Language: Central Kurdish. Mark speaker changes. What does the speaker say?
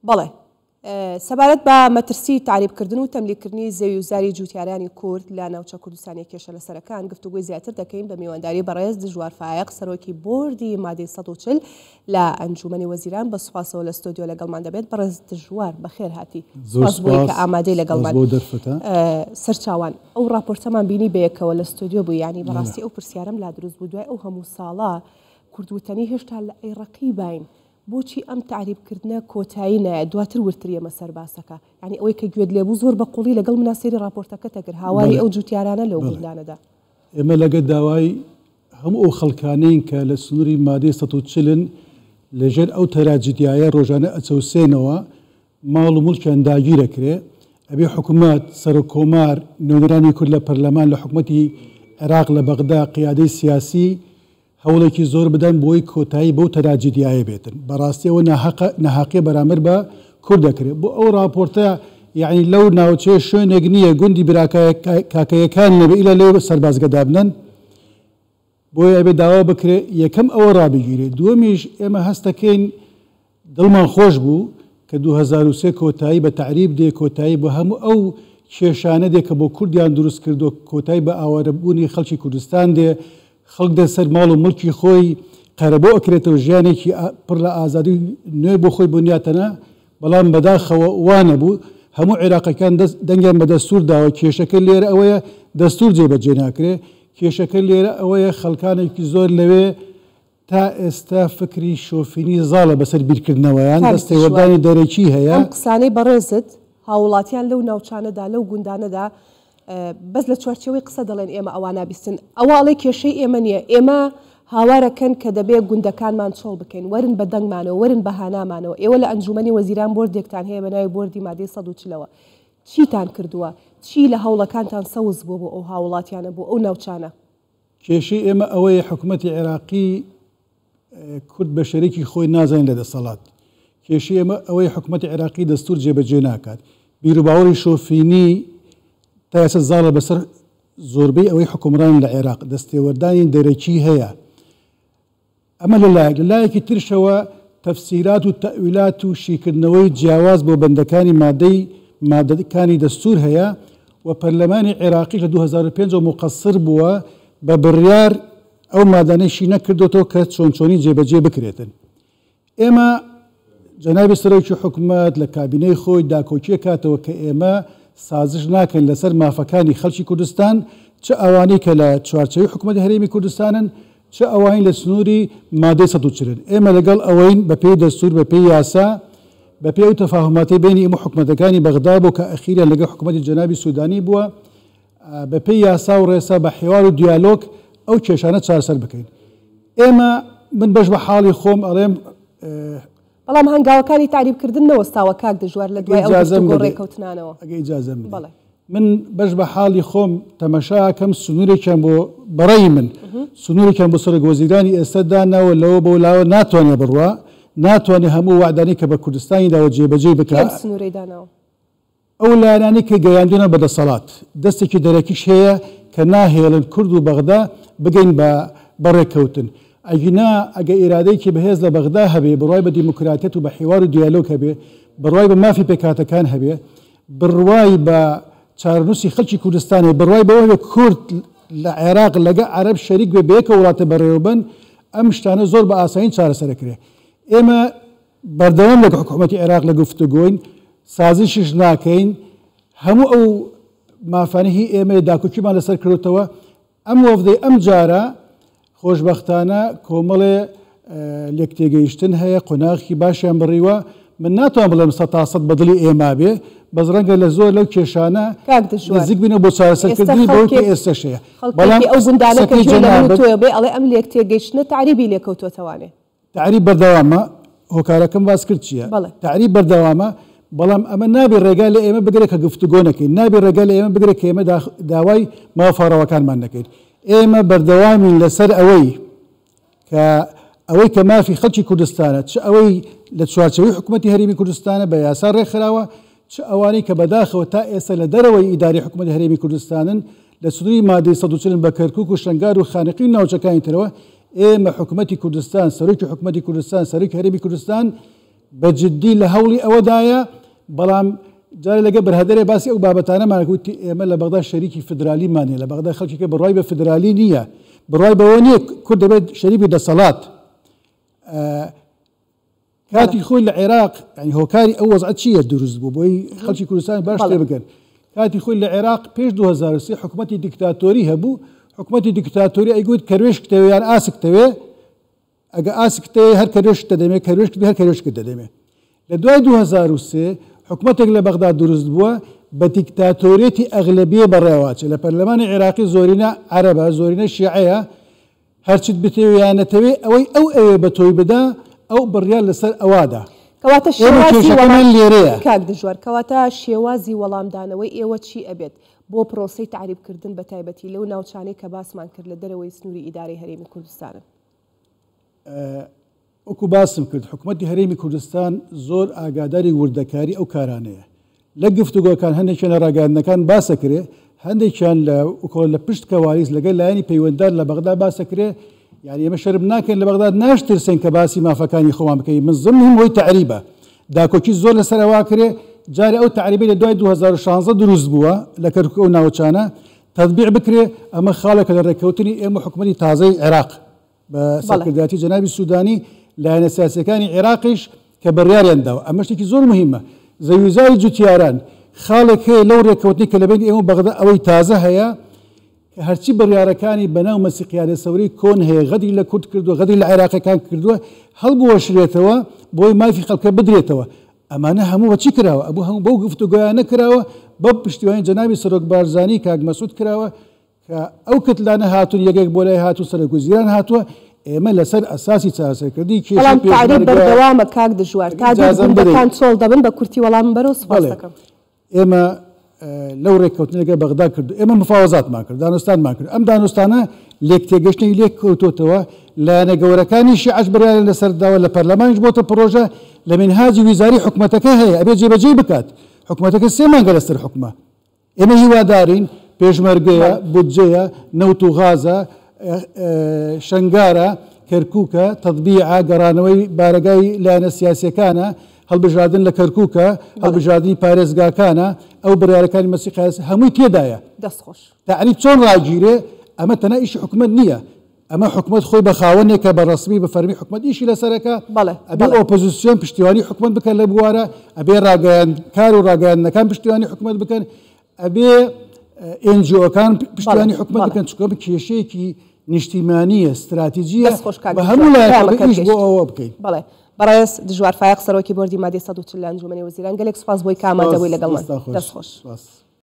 Speaker 1: بەڵێ. سەبارەت بە مەترسیی تەعریبکردن و تەملیککردنی زەوی و زاری جووتیارانی کورد لە ناوچە کوردستانییە کێشەلەسەرەکان گفتوگۆی زیاتر دەکەین بە میوانداری بەڕێز دژوار فایەق سەرۆکی بۆردی مادەی 140 لە ئەنجوومەنی وەزیران بە سوپاسەوە لە ستۆدیۆ لەگەڵمان دەبێت. بەڕێز دژوار بەخێر هاتی.
Speaker 2: زۆر
Speaker 1: سوپاس بۆی کە
Speaker 2: سوپاس،
Speaker 1: ئامادەی
Speaker 2: سوپاس
Speaker 1: لەگەڵمان.
Speaker 2: بۆ دەرفەتە.
Speaker 1: سەرچاوان ئەو ڕاپۆرتەمان بینی بەیەکەوە لە ستۆدیۆ بوو یانی
Speaker 2: بەڵێ.
Speaker 1: بەڕاستی ئەو پرسیارەم لا دروست بوو دوای ئەو هەموو ساڵە کورد وتەنی هێشتا لە ئەی ڕەقیباین بۆچی ئەم تەعریب کردنە کۆتایی نایەت دواتر وردتر یەمە سەر باسەکە یانی ئەوەی کە گوێت لێ بوو زۆر بە قوڵی لەگەڵ منا سەیری ڕاپۆرتەکەت ئەکرد هاواری
Speaker 2: بەڵێ
Speaker 1: ئەو جوتیارانە لەو
Speaker 2: بەڵێ
Speaker 1: گوندانەدا.
Speaker 2: ئێمە لەگە داوای هەموو ئەو خەڵکانەین کە لە سنووری مادەی 140 ن لە ژێر ئەو تەراجیدیایە ڕۆژانە ئەچەوسێنەوە ماڵ و موڵکیان داگیر ئەکرێ ئەبێ حکومەت، سەرۆک کۆمار، نوێنەرانی کورد لە پەرلەمان لە حکومەتی عێراق لە بەغدا، قیادەی سیاسی، هەوڵێکی زۆر بدەن بۆی کۆتایی بەو تراجیدیایە بێتن بەڕاستی ئەوە ناهەقە ناهەقیە بەرامبەر بە کورد دەکرێت بۆ ئەو ڕاپۆرتە یەعنی لەو ناوچەیە شوێنێک نییە گوندی برا کاکەیەکان نەبێ ئیلا لەوێ سەربازگە دابنەن بۆیە ئەبێ داوا بکرێ یەکەم ئەوە ڕابگیرێ دووەمیش ئێمە هەستەکەین دڵمان خۆش بوو کە 2003 کۆتایی بە تەعریب دێ، کۆتایی بە هەموو ئەو کێشانە دێ کە بۆ کوردیان دروست کردووە، کۆتایی بە ئاوارەبوونی خەڵکی کوردستان دێ، خەڵک دێ سەر ماڵ و موڵکی خۆی، قەرەبوو ئەکرێتەوە، ژیانێکی پڕ لە ئازادی و نوێ بۆ خۆی بنیاتەنا، بەڵام بەداخەوە وا نەبوو، هەموو عێراقیەکان دەنگیان بە دەستوور داوە، کێشەکە لێرە ئەوەیە دەستوور جێبەجێ ناکرێ، کێشەکە لێرە ئەوەیە خەڵکانێکی زۆر لەوێ تا ئێستا فکری شۆفینی زاڵە بەسەر بیرکردنەوەیان،
Speaker 1: کاک دژوار،
Speaker 2: دەستێوەردانی دەرەکی هەیە.
Speaker 1: ئەم قسانەی بەڕێزت، هاووڵاتیان لەو ناوچانەدا، لەو گوندانەدا بەس لە چوارچێوەی قسە دەڵێن ئێمە ئەوا نابیستن، ئەوە ئەڵێ کێشەی ئێمە نییە، ئێمە هاوارەکەن کە دەبێ گوندەکانمان چۆڵ بکەین، وەرن بە دەنگمانەوە، وەرن بە هانامانەوە، ئێوە لە ئەنجوومەنی وەزیران بۆردێکتان هەیە بە ناوی بۆردی مادەی 140 ەوە، چیتان کردووە؟ چی لە هەوڵەکانتان سەوز بووە بۆ ئەو هاووڵاتیانە، بۆ ئەو ناوچانە؟
Speaker 2: کێشەی ئێمە ئەوەیە حکومەتی عێراقی کورد بە شەریکی خۆی نازانێت لە دەسەڵات. کێشەی ئێمە ئەوەیە حکومەتی عێراقی دەستور جێبەجێ ناکات. بیروباوەڕی شۆفینی تا ئێستا زاڵە بەسەر زۆربەی ئەوەی حوکمڕان لە عێراق. دەستێوەردانی دەرەکی هەیە. ئەمە لە لایەک، لە لایەکی ترشەوە تەفسیرات و تەئویلات و شیکردنەوەی جیاواز بۆ بەندەکانی مادەی مادەکانی دەستوور هەیە و پەرلەمانی عێراقیش لە 2005 ەوە موقەسر بووە بە بڕیار ئەو مادانەی شی نەکردۆتەوە کە چۆن چۆنی جێبەجێ بکرێتن. ئێمە جەنابی سەرۆکی حکومەت لە کابینەی خۆی داکۆکی ئەکاتەوە کە ئێمە سازش ناکەین لەسەر مافەکانی خەڵکی کوردستان چ ئەوانەی کە لە چوارچێوەی حکومەتی هەرێمی کوردستانن چ ئەوانی لە سنووری مادەی 140 ن. ئێمە لەگەڵ ئەوەین بەپێی دەستوور، بەپێی یاسا، بەپێی ئەو تەفاهوماتەی بەینی ئێمە و حکومەتەکانی بەغدا بوو کە ئەخیریان لەگەڵ حکومەتی جەنابی سودانی بووە، بەپێی یاسا و ڕێسا بە حیوار و دیالۆگ ئەو کێشانە چارەسەر بکەین. ئێمە من بەش بە حاڵی خۆم ئەڵێم.
Speaker 1: بەڵام هەنگاوەکانی تەعریبکردن نەوەستاوە کاک دژوار لە دوای ئەو گفتوگۆ ڕێکەوتنانەوە.
Speaker 2: ئەگەر ئیجازەم بدەی. بەڵێ. من بەش بە حاڵی خۆم تەمەشا ئەکەم سنوورێکیان بۆ بەڕەی من سنوورێکیان بۆ سەرۆک وەزیرانی ئێستا داناوە لەوە بەو لاوە ناتوانێ بڕوا ناتوانێ هەموو وەعدانەی کە بە کوردستانی داوە جێبەجێی بکا.
Speaker 1: کێ ئەم سنوورەی داناوە؟
Speaker 2: ئەو لایەنانەی کە گەیاندوونە بە دەسەڵات، دەستێکی دەرەکیش هەیە کە ناهێڵن کورد و بەغدا بگەین بە بە ڕێککەوتن. ئەگینا ئەگە ئیرادەیەکی بەهێز لە بەغدا هەبێ، بڕوای بە دیموکراتیەت و بە حیوار و دیالۆگ هەبێ، بڕوای بە مافی پێکهاتەکان هەبێ، بڕوای بە چارەنووسی خەڵکی کوردستان هەبێ، بڕوای بەوە هەبێ کورد لە عێراق لەگە عەرەب شەریک بێ بەیەکەوە وڵاتە بەڕێوەبەن، ئەم شتانە زۆر بە ئاسانی چارەسەر ئەکرێ. ئێمە بەردەوام لەگە حکومەتی عێراق لە گفتوگۆین، سازشیش ناکەین، هەموو ئەو مافانە هی ئێمەیە داکۆکیمان لەسەر کردوتەوە، ئەم وەفدەی ئەم جارە خۆشبەختانە کۆمەڵێ لێکتێگەیشتن هەیە، قۆناغێکی باشیان بڕیوە، من ناتوانم بڵێم سەتا سەد بە دڵی ئێمە بێ، بەس ڕەنگە لە زۆر لەو کێشانە
Speaker 1: کاک دژوار
Speaker 2: نزیک بینەوە بۆ
Speaker 1: ئێستا
Speaker 2: چارەسەرکردنی بەوەی کە
Speaker 1: خەڵکێک
Speaker 2: ئێستەش هەیە، بەڵام
Speaker 1: خەڵکێکی ئەو گوندانە کە
Speaker 2: قسەکەی
Speaker 1: گوێ لە من و
Speaker 2: جەنابت
Speaker 1: تۆیە بێ ئەڵێ ئەم لێکتێگەیشتنە تەعریبی لێکەوتۆتەوانێ.
Speaker 2: تەعریب بەردەوامە، هۆکارەکەم باس کرد چییە؟
Speaker 1: بەڵێ.
Speaker 2: تەعریب بەردەوامە، بەڵام ئەمە نابێ ڕێگا لە ئێمە بگرێت کە گفتوگۆ نەکەین، نابێ ڕێگا لە ئێمە بگرێت کە ئێمە داوای مافە ڕەواکانمان نەکەین. ئێمە بەردەوامین لەسەر ئەوەی کە ئەوەی کە مافی خەڵکی کوردستانە، چ ئەوەی لە چوارچێوەی حکوومەتی هەرێمی کوردستانە بە یاسا ڕێکخراوە، چ ئەوانەی کە بەداخەوە تا ئێستا لە دەرەوەی ئیدارەی حکوومەتی هەرێمی کوردستانن، لە سنووری مادەی 140 بە کەرکووک و شەنگال و خانەقین و ناوچەکانی ترەوە، ئێمە حکومەتی کوردستان، سەرۆکی حکومەتی کوردستان، سەرۆکی هەرێمی کوردستان بە جدی لە هەوڵی ئەوەدایە، بەڵام جارێ لەگەڵ بەرهەدەرێ باسی ئەو بابەتانەمان کرد، وتی ئێمە لە بەغدا شەریکی فیدرالیمان نییە، لە بەغدا خەڵکێکە بڕوای بە فیدرالی نییە، بڕوای بەوە نییە کورد دەبێت شەریک بێت دەسەڵات. کاتی خۆی لە عێراق یانی هۆکاری ئەو وەزعە چییە دروست بوو بۆی خەڵکی کوردستان باش تێ بگەن کاتی خۆی لە عێراق پێش 2003 حکوومەتی دیکتاتۆری هەبوو حکوومەتی دیکتاتۆری ئەیگوت کەروێشکتەوێ یان ئاسکتەوێ ئەگە ئاسکتەوێ هەر کەروێشک دەدەمێ کەروێشک هەر کەروێشکت دەدەمێ لە دوای 2003 حکوومەتێک لە بەغدا دروست بووە بە دیکتاتۆریەتی ئەغلەبیە بەڕێوەچێ لە پەرلەمانی عێراقی زۆرینە عەرەبە زۆرینە شیعەیە هەرچیت بتەوێ یان نەتەوێ ئەوەی ئەو ئەوێ بە تۆی بدا ئەو بڕیار لەسەر ئەوا دا.
Speaker 1: کەواتە
Speaker 2: ئێمە
Speaker 1: شێوازی
Speaker 2: کێشەکەمان
Speaker 1: وەڵام
Speaker 2: لێرەیە.
Speaker 1: کاک دژوار کەواتە شێوازی وەڵامدانەوەی ئێوە چی ئەبێت بۆ پرۆسەی تەعریبکردن بە تایبەتی لەو ناوچانەی کە باسمان کرد لە دەرەوەی سنووری ئیدارەی هەرێمی کوردستانن؟
Speaker 2: وەکو باسم کرد حکومەتی هەرێمی کوردستان زۆر ئاگاداری وردەکاری ئەو کارانەیە. لە گفتوگۆکان هەندێکیان لە ڕاگەیاندنەکان باسەکرێ، هەندێکیان لە وەکۆ لە پشت کەوالیس لەگەل لایەنی پەیوەنددار لە بەغدا باسەکرێ، یانی ئێمە شەرم ناکەین لە بەغدا ناشترسێن کە باسی مافەکانی خۆمان بکەین، من ضمنهم هۆی تەعریبە، داکۆکی زۆر لەسەر ئەوە ئەکرێ، جارێ ئەو تەعریبەی لە دوای 2016 دروست بووە لە کەرکوک ئەو ناوچانە تەتبیع بکرێ، ئەمە خاڵێکە لە ڕێککەوتنی ئێمە و حکومەتی تازەی عێراق. بە سەرکردایەتی جەنابی سودانی، لایەنە سیاسییەکانی عێراقیش کە بڕیاریان داوە، ئەمە شتێکی زۆر موهیمە، زەویوزاری جوتیاران، خاڵێک هەیە لەو رێککەوتنەی کە لەبەینی ئێمە و بەغدا ئەوەی تازە هەیە، کە هەرچی بڕیارەکانی بەناو مەسیقیادە سەورەی کۆن هەیە، غەدری لە کورد کردووە، غەدری لە عێراقییەکان کردووە، هەڵبوەشرێتەوە بۆی مافی خەڵکە بدرێتەوە. ئەمانە هەموو بە چی کراوە؟ ئەبوو هەموو بەو گفتوگۆیانە کراوە، بە پشتیوانی جەنابی سەرۆک بارزانی، کاک مەسعود کراوە، کە ئەو کتلانە هاتوون یەکێک بۆ لای هاتوو سەرۆک وەزیران هاتووە ئێمە لەسەر ئەساسی چارەسەرکردنی کێشەی
Speaker 1: بەڵام تەعریب
Speaker 2: پێشمەرگە
Speaker 1: بەردەوامە کاک دژوار تا دێت
Speaker 2: ئیجازەم بدەی
Speaker 1: گوندەکان چۆڵ دەبن بە کورتی وەڵامم بەرەوە سوپاست
Speaker 2: بەڵێ
Speaker 1: دەکەم.
Speaker 2: ئێمە لەو رێککەوتنە لەگەڵ بەغدا کرد ئێمە مفاوەزاتمان کرد دانوستانمان کرد ئەم دانوستانە لێکتێگەشتنی لێک کەوتۆتەوە لایەنە گەورەکانی شیعەش بڕیاریان لەسەر داوە لە پەرلەمانیش بۆتە پڕۆژە لە مینهاجی ویزاری حکومەتەکە هەیە ئەبێ جێبەجێی بکات حکومەتەکە سێ مانگە لەسەر حوکمە ئێمە هیوادارین پێشمەرگەیە، بودجەیە، نەوت و غازە، شەنگارە، کەرکوکە، تەتبیعە، گەڕانەوەی بارەگای لایەنە سیاسیەکانە، هەڵبژاردن لە کەرکوکە، هەڵبژاردنی پارێزگاکانە، ئەو بڕیارەکانی مەسیح قایس هەمووی تێدایە.
Speaker 1: دەست خۆش.
Speaker 2: تەعریب چۆن ڕاگیرێ ئەمە تەنها ئیشی حکومەت نییە، ئەمە حکومەت خۆی بە خاوەنێکە بە ڕەسمی بە فەرمی حکومەت ئیشی لەسەرەکە، ئەبێ ئۆپۆزسیۆن پشتیوانی حکومەت بکەن لە بوارە، ئەبێ ڕاگەیاندکار و ڕاگەیاندنەکان پشتیوانی حکومەت بکەن، ئەبێ ئێن جی ئۆکان پشتیوانی حکومەت بکەن، چونکە ئەمە کێشەیەکی نیشتیمانییە، ستراتیجییە، بە هەموو لایەکەوە ئیش بۆ ئەوە بکەین.
Speaker 1: بەڵێ بەڕێز دژوار فایەق سەرۆکی بۆردی مادەی 140 لە ئەنجومەنی وەزیران گەلێک سوپاس بۆی کە ئامادە بووی لەگەڵمان. دەست خۆش.
Speaker 2: سوپاس.